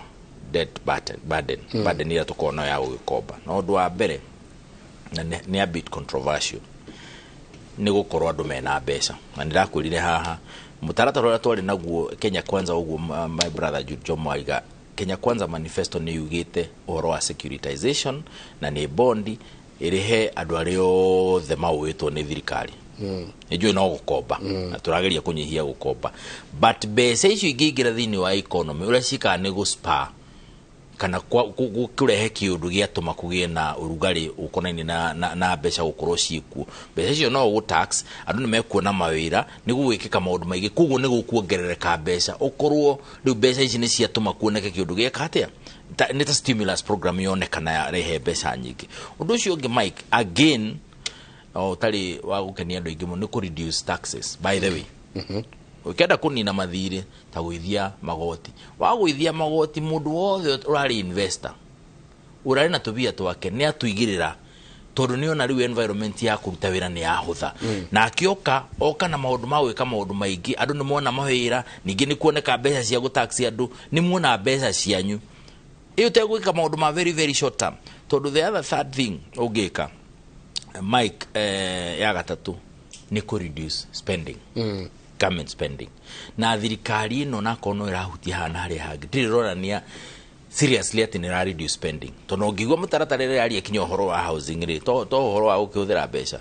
[SPEAKER 5] debt burden ĩrĩa tũkoragwo nayo ya gũgĩkomba. Na ũndũ wa mbere, na nĩ a bit controversial, nĩ gũkorwo andũ mena mbeca. Na nĩndakwĩrire haha mũtaratara ũrĩa twarĩ naguo Kenya Kwanza, ũguo my brother Jude Jomo aiga Kenya Kwanza manifesto nĩ yugĩte ũhoro wa securitization, na nĩ bondi ĩrĩhe andũ arĩa othe maũĩtwo nĩ thirikari. Nĩ njũĩ no gũkomba na tũrageria kũnyihia gũkomba, but mbeca icio ingĩingĩra thĩinĩ wa economy, ũrĩa ciĩkaga nĩ gũspur kana kũrehe kĩũndũ gĩatũma kũgĩe na ũrugarĩ ũkonainie na mbeca gũkorwo ciĩkuo. Mbeca icio no ũgũ tax, andũ nĩ mekuona mawĩra, nĩ gũgwĩkĩka maũndũ maingĩ, koguo nĩ gũkuongerereka mbeca, ũkorwo rĩu mbeca ici nĩ ciatũma kuoneke kĩũndũ gĩeka atĩa, nĩ ta stimulus program yonekana yarehe mbeca nyingĩ. Ũndũ ũcio ũngĩ, Mike, again o ũtarĩ wa gũkenia andũ aingĩ mũno, nĩ kũ reduce taxes. By the way, ũkĩenda kũnina mathirĩ ta gũithia magoti, wagũithia magoti, mũndũ wothe ũrarĩ investor ũrarĩ na tũbia twake nĩ atũigĩrĩra, tondũ nĩ ona rĩu environment ya kũruta wĩra nĩ yahũtha. Na akĩoka oka na maũndũ ma gwĩka maũndũ maingĩ, andũ nĩ mona mawĩra, ningĩ nĩ kuoneka mbeca cia gũtaxi, andũ nĩ muona mbeca cianyu ĩyo tegwĩka maũndũ ma very very short term. Tondũ the other third thing ũngĩka, Mike, ya gatatũ nĩ kũ reduce spending, government spending. Na thirikari ĩno nakorwo no ĩrahutia haha na harĩa hangĩ, ndirĩ ĩronania seriously atĩ nĩ ĩra reduce spending, tondũ ũngĩigua mũtaratara ĩrĩa yaria kinya ũhoro wa housing rĩ, to ũhoro wa gũkĩhũthĩra mbeca.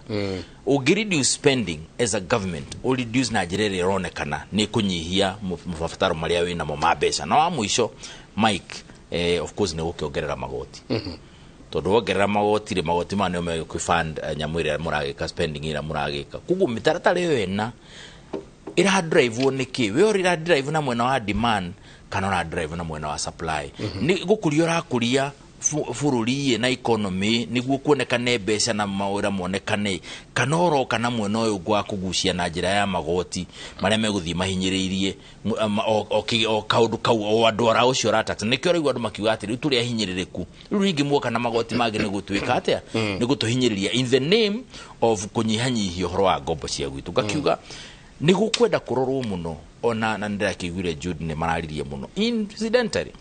[SPEAKER 5] Ũngĩ reduce spending as a government, ũ reduce na njĩra ĩrĩa ĩronekana nĩ kũnyihia mabataro marĩa wĩnamo ma mbeca. Na wa mũico, Mike, of course nĩ gũkĩongerera magoti, tondũ wongerera magoti rĩ, magoti maya nĩo megũkĩ fund nyamũ ĩrĩa mũragĩka, spending ĩrĩa mũragĩka. Koguo mĩtaratara ĩyo ĩna Ĩra drive nĩ kĩ? We ũrĩ drive na mwena wa demand kana ũra drive na mwena wa supply? Nĩ gũkũria ũrakũria bũrũri na economy nĩguo kuonekane mbeca na mawĩra monekane, kana ũroka na mwena ũyũ ũngĩ wa kũgucia na njĩra ya magoti marĩa megũthiĩ mahinyĩrĩirie o kaũndũ kau o andũ ara ũcio ũratax? Nĩkĩo ũraigua andũ makiuga atĩ rĩu tũrĩ ahinyĩrĩrĩku, rĩu rĩngĩ muoka na magoti mangĩ nĩ gũtuĩka atĩa, nĩ gũtũhinyĩrĩria in the name of kũnyihanyihia ũhoro wa ngombo cia gwitũ. Ngakiuga nĩ gũkwenda kũrorwo mũno. Ona na nĩndĩrakĩiguire Jude nĩ mararirie mũno. Incidentally,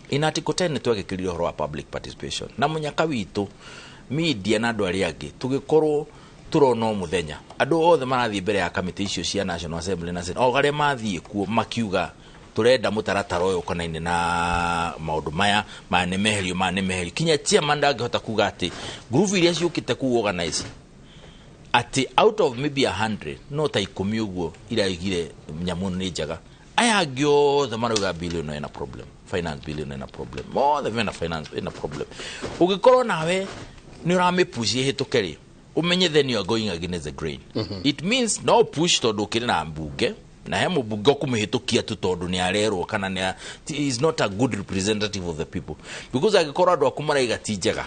[SPEAKER 5] in article 10 nĩ twagĩkĩrire ũhoro wa public participation na mũnyaka witũ media na andũ arĩa angĩ, tũgĩkorwo tũrona o mũthenya andũ othe marathiĩ mbere ya kamĩtĩ icio cia National Assembly na Senate, o arĩa mathiĩ kuo makiuga tũrenda mũtaratara ũyũ ũkonaine na maũndũ maya, maya nĩ meherio, maya nĩ meherio. Kinya chairman ndangĩhota kuga atĩ group iria ciũkĩte kuu organize atĩ out of maybe 100 no ta 10 ũguo iraigire nyamũ nĩ njega. Aya angĩ othe marauga bill ĩno ĩna problem, finance bill ĩno ĩna problem, othe mena finance ĩna problem. Ũngĩkorwo nawe nĩ ũramĩpush ĩhĩtũke rĩ, ũmenye then you are going against the grain. It means no push tondũ ũkĩrĩ na mbunge na he mũmbunge ũkũmĩhĩtũkia tu tondũ nĩ arerwo kana nĩ is not a good representative of the people, because angĩkorwo andũ aku maraiga ti njega,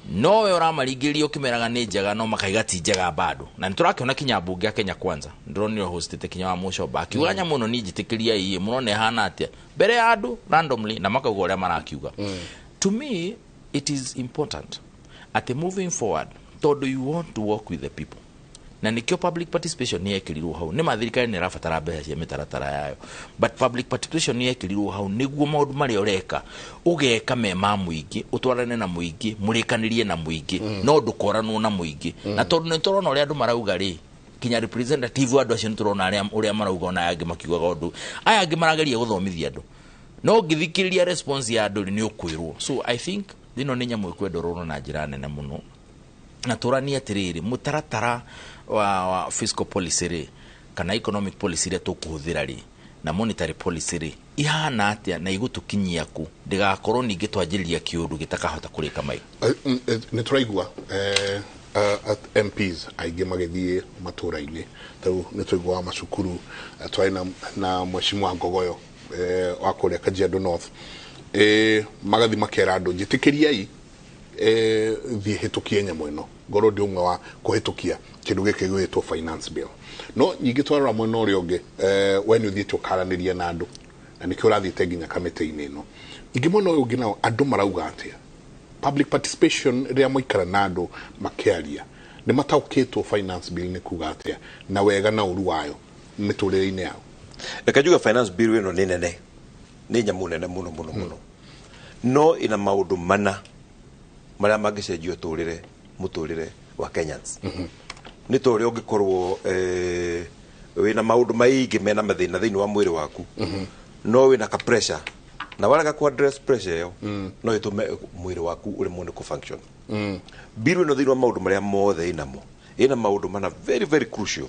[SPEAKER 5] no we ũramaringĩrĩria ũkĩmeraga nĩ njega, no makaiga ti njega bado. Na nĩ tũrakĩona kinya mbunge a Kenya Kwanza, ndĩronire hostete kinya wa Mũcomba akiuga nyamũ ĩno niĩ njĩtĩkĩria iĩ mũrona ĩhana atĩa mbere ya andũ randomly, na makauga ũrĩa marakiuga. To me it is important atĩ moving forward, tondũ you want to work with the people, na nikio public participation nĩ yekĩrirwo hau. Nĩ ma thirikari nĩ ĩrabatara mbeca cia mĩtaratara yayo, but public participation nĩ yekĩrirwo hau nĩguo maũndũ marĩa ũreka ũgeka me ma mũingĩ, ũtwarane na mũingĩ, mũrĩkanĩrie na mũingĩ, no ndũkoranwo na mũingĩ. Na tondũ nĩ tũrona ũrĩa andũ marauga rĩ, kinya representative wa andũ acio nĩ tũrona arĩa ũrĩa marauga, ona aya angĩ makiugaga ũndũ, aya angĩ marageria gũthomithia andũ, no ngĩthikĩrĩria response ya andũ rĩ, nĩ ũkwĩrwo. So I think ĩno nĩ nyamũ ĩkwenda ũrorwo na njĩra nene mũno, na tũranie atĩrĩrĩ, mũtaratara wa fiscal policy rĩ, kana economic policy iria tũkũhũthĩra rĩ, na monetary policy rĩ, ihana atĩa na igũtũkinyia kũ, ndĩgakorwo ningĩ twanjĩrĩria kĩũndũ gĩtakahota kũrĩka maiko.
[SPEAKER 4] Nĩ tũraigua MPs aingĩ magĩthiĩ matũra-inĩ, tarĩu nĩ tũiguaga macukuru, twarĩ na mheshimiwa Ngogoyo wa kũrĩa Kajiado North, magathiĩ makera andũ, njĩtĩkĩriai thiĩ hĩtũkie nyamũ ĩno, ngorwo ndĩ ũmwe wa kũhĩtũkia kĩndũ gĩkĩ gĩgwĩtwo finance bill. No nyingĩ twarora mwena ũrĩa ũngĩ, we nĩ ũthiĩte ũkaranĩria na andũ na nĩkĩo ũrathiĩte nginya kamĩtĩ-inĩ ĩno. Ingĩ mwena ũyũ ũngĩ nao andũ marauga atĩa? Public participation, rĩrĩa mwaikara na andũ makĩaria, nĩ mataũkĩtwo finance bill nĩ kuga atĩa na wega na ũru wayo mĩtũrĩre-inĩ yao?
[SPEAKER 6] Reke njuge finance bill ĩno nĩ nene, nĩ nyamũ nene mũno mũno mũno, no ĩna maũndũ mana marĩa mangĩcenjia ũtũrĩre mũtũrĩre wa Kenyans. Nĩ ta ũrĩa ũngĩkorwo wĩna maũndũ maingĩ mena mathĩna thĩinĩ wa mwĩrĩ waku, no wĩna ka pressure, na warega ku address pressure ĩyo, no ĩtũme mwĩrĩ waku ũremwo nĩ kũ-function. Bill ĩno, thĩinĩ wa maũndũ marĩa mothe ĩnamo, ĩna maũndũ mana very very crucial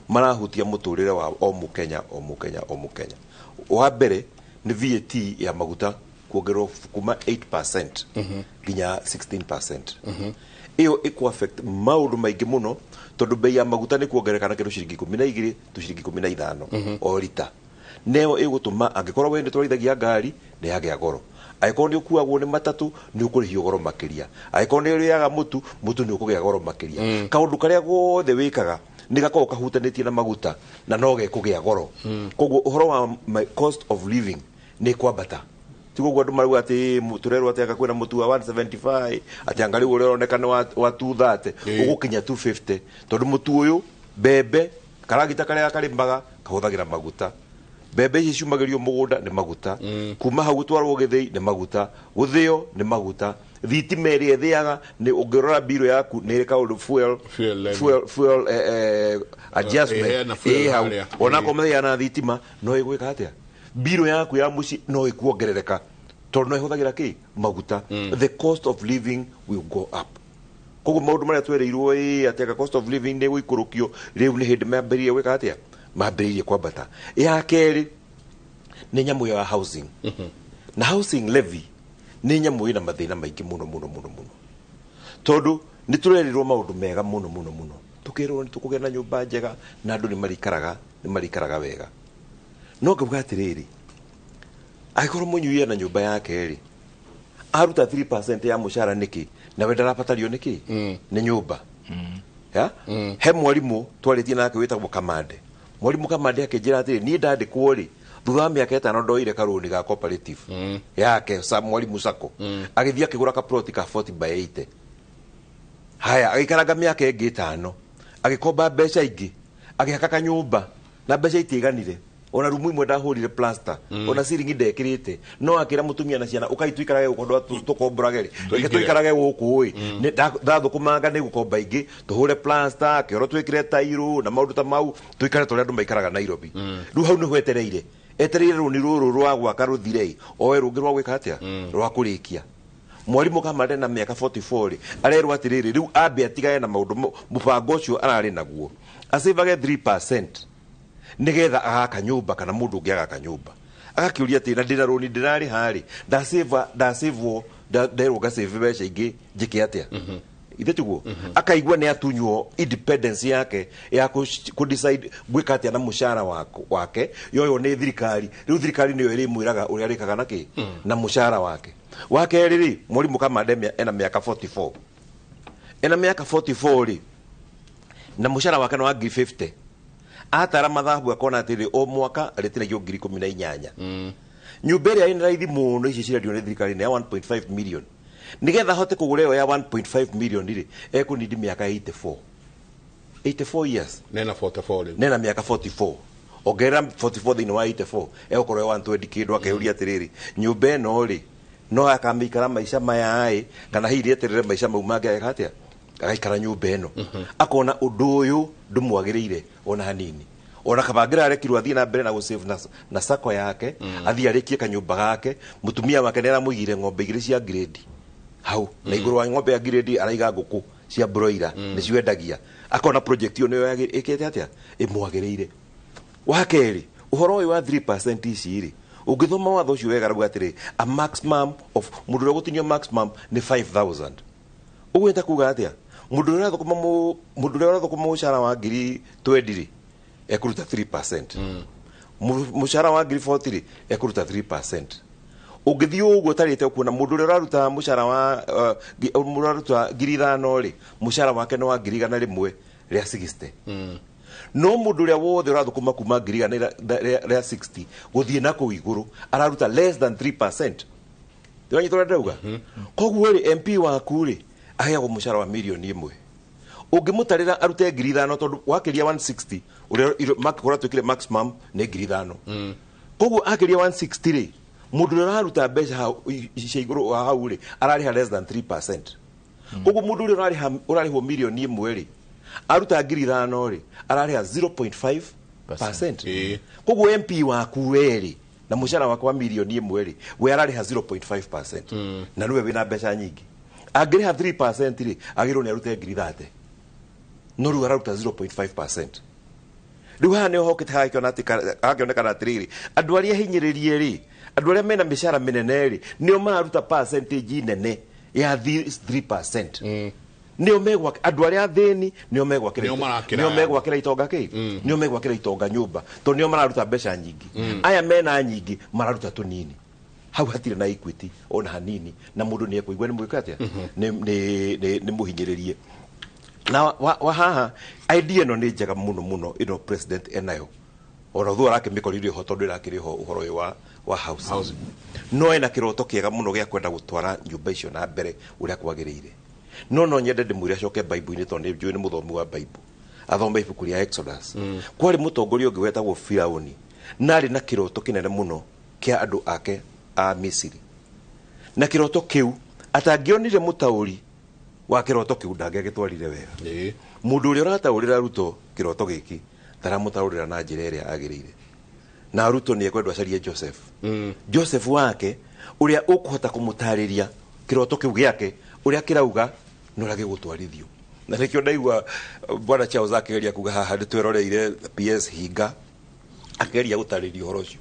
[SPEAKER 6] marahutia mũtũrĩre wa o mũkenya, o mũkenya, o mũkenya. Wa mbere nĩ VAT ya maguta kuongererwo kuma 8% nginya 16%. Ĩyo ĩkũ affect maũndũ maingĩ mũno, tondũ bei ya maguta nĩ kuongerereka na kĩndũ ciringi 12 tu ciringi 15 o rita. Neo ĩgũtũma angĩkorwo we nĩ twarithagia ngari, nĩ yagĩa goro, angĩkorwo nĩ ũkuagwo nĩ matatũ, nĩ ũkũrĩhio goro makĩria, angĩkorwo nĩ ũrĩaga mũtu, mũtu nĩ ũkũgĩa goro makĩria. Kaũndũ karĩa gothe wĩkaga nĩ gakoragwo kahutanĩtie na maguta na no gekũgĩa goro. Koguo ũhoro wa cost of living nĩ kwambata. Tiguo ũguo andũ marauga atĩ tũrerwo atĩ anga kwĩna mũtu wa 175, atĩ anga rĩu ũrĩa ũroneka nĩ wa 230, ũgũkinya 250, tondũ mũtu ũyũ, mbembe, karagita karĩa karĩmaga kahũthagĩra maguta, mbembe ici ciumagĩrio mũgũnda nĩ maguta, kuma hau gũtwarwo gĩthĩi nĩ maguta, gũthĩo nĩ maguta, thitima ĩrĩa ĩthĩaga nĩ ũngĩrora mbirũ yaku nĩ ĩrĩ kaũndũ fuel
[SPEAKER 4] Fuel levy.
[SPEAKER 6] Fuel adjustment.
[SPEAKER 4] Ĩheana fuel
[SPEAKER 6] ĩ hau.
[SPEAKER 4] harĩa.
[SPEAKER 6] Onakorwo mathĩaga na thitima, no ĩgwĩka atĩa, mbirũ yaku ya mũciĩ no ĩkuongerereka tondũ no ĩhũthagĩra kĩ maguta. The cost of living will go up. Koguo maũndũ marĩa twereirwo ĩ atĩ anga cost of living nĩ gũikũrũkio, rĩu nĩ hĩndĩ mambĩrĩrie gwĩka atĩa, mambĩrĩirie kwambata. Ya kerĩ nĩ nyamũ ya housing na housing levy. Nĩ nyamũ ĩna mathĩna maingĩ mũno mũno mũno mũno, tondũ nĩ tũrerirwo maũndũ mega mũno mũno mũno, tũkĩrwo nĩ tũkũgĩa na nyũmba njega na andũ nĩ marĩikaraga nĩ marĩikaraga wega. No ngauga atĩrĩrĩ, angĩkorwo mũnyui ena nyũmba yake rĩ, aruta 3% ya mũcara nĩkĩ nawe ndarabatario nĩkĩ nĩ nyũmba? Ya? He mwarimũ twarĩtie nake wĩtagwo Kamande. Mwarimũ Kamande akĩnjĩra atĩrĩ, niĩ ndandĩkwo rĩ, thutha wa mĩaka 5 ndoire karũni ga cooperative yake sa mwarimu sako, agĩthiĩ akĩgũra kaploti ka 40 by 80. Haya, agĩikaranga mĩaka ĩngĩ 5, agĩkomba mbeca ingĩ, agĩaka kanyũmba na mbeca itiganire, ona rumu imwe ndahũrire plaster, ona ciringi ndekĩrĩte, no akĩra mũtumia na ciana ũkai tũikarage gũkũ andũ tũkomborage rĩ, reke tũikarage gũkũ ĩ, ndathũkũmanga nĩ gũkomba ingĩ tũhũre plaster, kĩoro twĩkĩre tairũ na maũndũ ta mau, tũikare ta ũrĩa andũ maikaraga Nairobi. Rĩu hau nĩho etereire, etereire rũni rũrũ rwa gwaka rũthire, oe rũngĩ rwa gwĩka atĩa, rwa kũrĩkia. Mwarimũ Kamande na mĩaka 44 rĩ, arerwo atĩrĩrĩ, rĩu ambe atigane na maũndũ, mũbango ũcio ararĩ naguo, acĩvage 3% nigetha agaka nyũmba kana mũndũ ũngĩ agaka nyũmba. Agakĩũria atĩ na ndĩna rũni ndĩrarĩha rĩ, ndacĩva, ndacĩvwo, nderwo ngacĩve mbeca ingĩ njĩke atĩa? Ithe tiguo? Akaigua nĩ atunywo independence yake ya ku decide gwĩka atĩa na mũcara wake, yoywo nĩ thirikari. Rĩu thirikari nĩyo ĩrĩmwĩraga ũrĩa arĩkaga na kĩ na mũcara wake. Wa kerĩ rĩ, mwarimũ Kamande ena mĩaka 44. Ena mĩaka 44 rĩ, na mũcara wake nĩ wa ngiri 50. Atara mathabu akona atĩrĩ, o mwaka arĩtinagio ngiri 18. Nyũmba ĩrĩa ĩna raithi mũno ici cirendio nĩ thirikari nĩ ya 1.5 million. Nĩgetha ahote kũgũra ĩyo ya 1.5 million rĩ, ekũnindi mĩaka 84. 84 years.
[SPEAKER 4] Nena 44 rĩu.
[SPEAKER 6] Nena mĩaka 44. Ongerera 44 thĩinĩ wa 84, egũkorwo e 120 kĩndũ. Akeyũria atĩrĩrĩ, nyũmba ĩno rĩ, no akamĩikara maica maya ĩ, kana hihi rĩeterere maica mau mangĩ ageka atĩa, agaikara nyũmba ĩno. Akona ũndũ ũyũ ndũmwagĩrĩire ona hanini. Ona kabangĩra arekirwo athiĩ na mbere na gũsave na sako yake, athiĩ arĩkie kanyũmba gake. Mũtumia wake nĩ aramũigire ng'ombe igĩrĩ cia grade hau, na igũrũ wa ng'ombe ya grade araiga ngũkũ cia broiler, nĩcio endagia. Akona project ĩyo nĩyo ĩkĩte atĩa, ĩmwagĩrĩire. Wa kerĩ, ũhoro ũyũ wa 3% ici rĩ, ũngĩthoma watho ũcio wega rauga atĩrĩ, a maximum of mũndũ ũrĩa ũgũtinio maximum nĩ 5000. Ũguo nĩ ta kuga atĩa, mũndũ ũrĩa ũrathũkũma mũcara wa ngiri 20 rĩ, ekũruta 3%. Mũcara wa ngiri 40 rĩ, ekũruta 3%. Ũngĩthiĩ ũguo ũtarĩte ũkuona mũndũ ũrĩa ũraruta mũcara wa mũndũ ũraruta ngiri 5 rĩ, mũcara wake nĩ wa ngiri 160. No mũndũ ũrĩa wothe ũrathũkũma kuma ngiri 160 gũthiĩ na kũu igũrũ araruta less than 3%. Ndĩranyita ũrĩa ndĩrauga? Koguo rĩ, MP waku rĩ, aheagwo mũcara wa mirioni 1. Ũngĩmũtarĩra arute ngiri 5 tondũ wakĩria 160 ũrĩa makĩkora twĩkire maximum nĩ ngiri 5. Koguo akĩria 160 rĩ, mũndũ ũrĩa ũraruta mbeca hau cia igũrũ wa hau rĩ, ararĩha less than 3%. Koguo mũndũ ũrĩa ũrarĩhwo mirioni 1 rĩ, aruta ngiri 5 rĩ, ararĩha 0.5%. Koguo MP waku we rĩ, na mũcara waku wa mirioni 1 rĩ, we ararĩha 0.5%. Na nĩwe wĩna mbeca nyingĩ. Angĩrĩha 3% rĩ, agĩrĩirwo nĩ arute ngiri 30. No rĩu araruta 0.5%. Rĩu haha nĩho hokĩte hagakĩonekana atĩrĩrĩ, andũ arĩa hinyĩrĩrie rĩ, andũ arĩa mena mĩcara mĩnene rĩ, nĩo mararuta percentage nene ya 3%. Nĩo megwakĩra andũ arĩa athĩni, nĩo megwakĩra itonga kĩ, nĩo megwakĩra itonga nyũmba, tondũ nĩo mararuta mbeca nyingĩ. Aya mena nyingĩ mararuta tũnini. Hau hatirĩ na equity ona hanini, na mũndũ nĩ ekũigua nĩ mwĩka atĩa, nĩ mũhinyĩrĩrie. Na wa haha idea ĩno nĩ njega mũno mũno ĩno president enayo, ona thutha arakĩmĩkorire ho tondũ ĩrakĩrĩ ho ũhoro ũyũ wa housing. No ena kĩroto kĩega mũno gĩa kwenda gũtwara nyũmba icio na mbere ũrĩa kwagĩrĩire. No nyende ndĩmwĩre acoke Bible-inĩ tondũ nĩ njũĩ nĩ mũthomi wa Bible. Athome ibuku rĩa Exodus. Kwarĩ mũtongoria ũngĩ wetagwo Firauni, na arĩ na kĩroto kĩnene mũno kĩa andũ ake a Misiri. Na kĩroto kĩu atangĩonire mũtaũri wa kĩroto kĩu ndangĩagĩtwarire wega. Mũndũ ũrĩa ũrataũrĩra Ruto kĩroto gĩkĩ taramũtaũrĩra na njĩra ĩrĩa agĩrĩire. Na Ruto nĩ ekwendwo acarie Joseph. Joseph wake ũrĩa ũkũhota kũmũtarĩria kĩroto kĩu gĩake ũrĩa kĩrauga na ũrĩa gĩgũtwarithio. Na nĩkĩo ndaigua Bwana Charles akĩgeria kuga haha nĩtweroreire PS Hinga Akĩgeria gũtarĩria ũhoro ũcio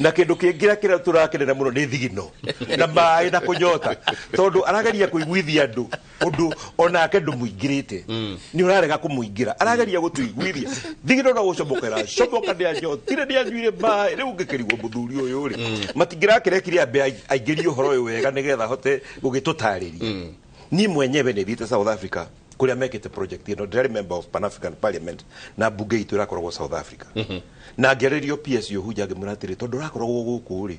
[SPEAKER 6] na kĩndũ kĩngĩ kĩrĩa tũrakenera mũno nĩ thigino na maĩ na kũnyota, tondũ arageria kũiguithia andũ ũndũ onake ndũmũingĩrĩte, nĩ ũrarega kũmũingĩra. Arageria gũtũiguithia thigino no gũcomokera comoka, nĩ anyotire, nĩ anyuire maĩ. Rĩu ngĩkĩrigwo mũthuri ũyũ rĩ, matingĩrakĩrekire ambe aingĩrie ũhoro ũyũ wega nĩgetha ahote gũgĩtũtarĩria. Niĩ mwenyewe nĩ thiĩte South Africa kũrĩa mekĩte project ĩno. Ndĩrarĩ member of Pan African Parliament na mbunge itũ ĩrakoragwo South Africa, na ngĩarĩrio PS Ũhunja, ngĩmwĩra atĩrĩ, tondũ ũrakoragwo gũkũ rĩ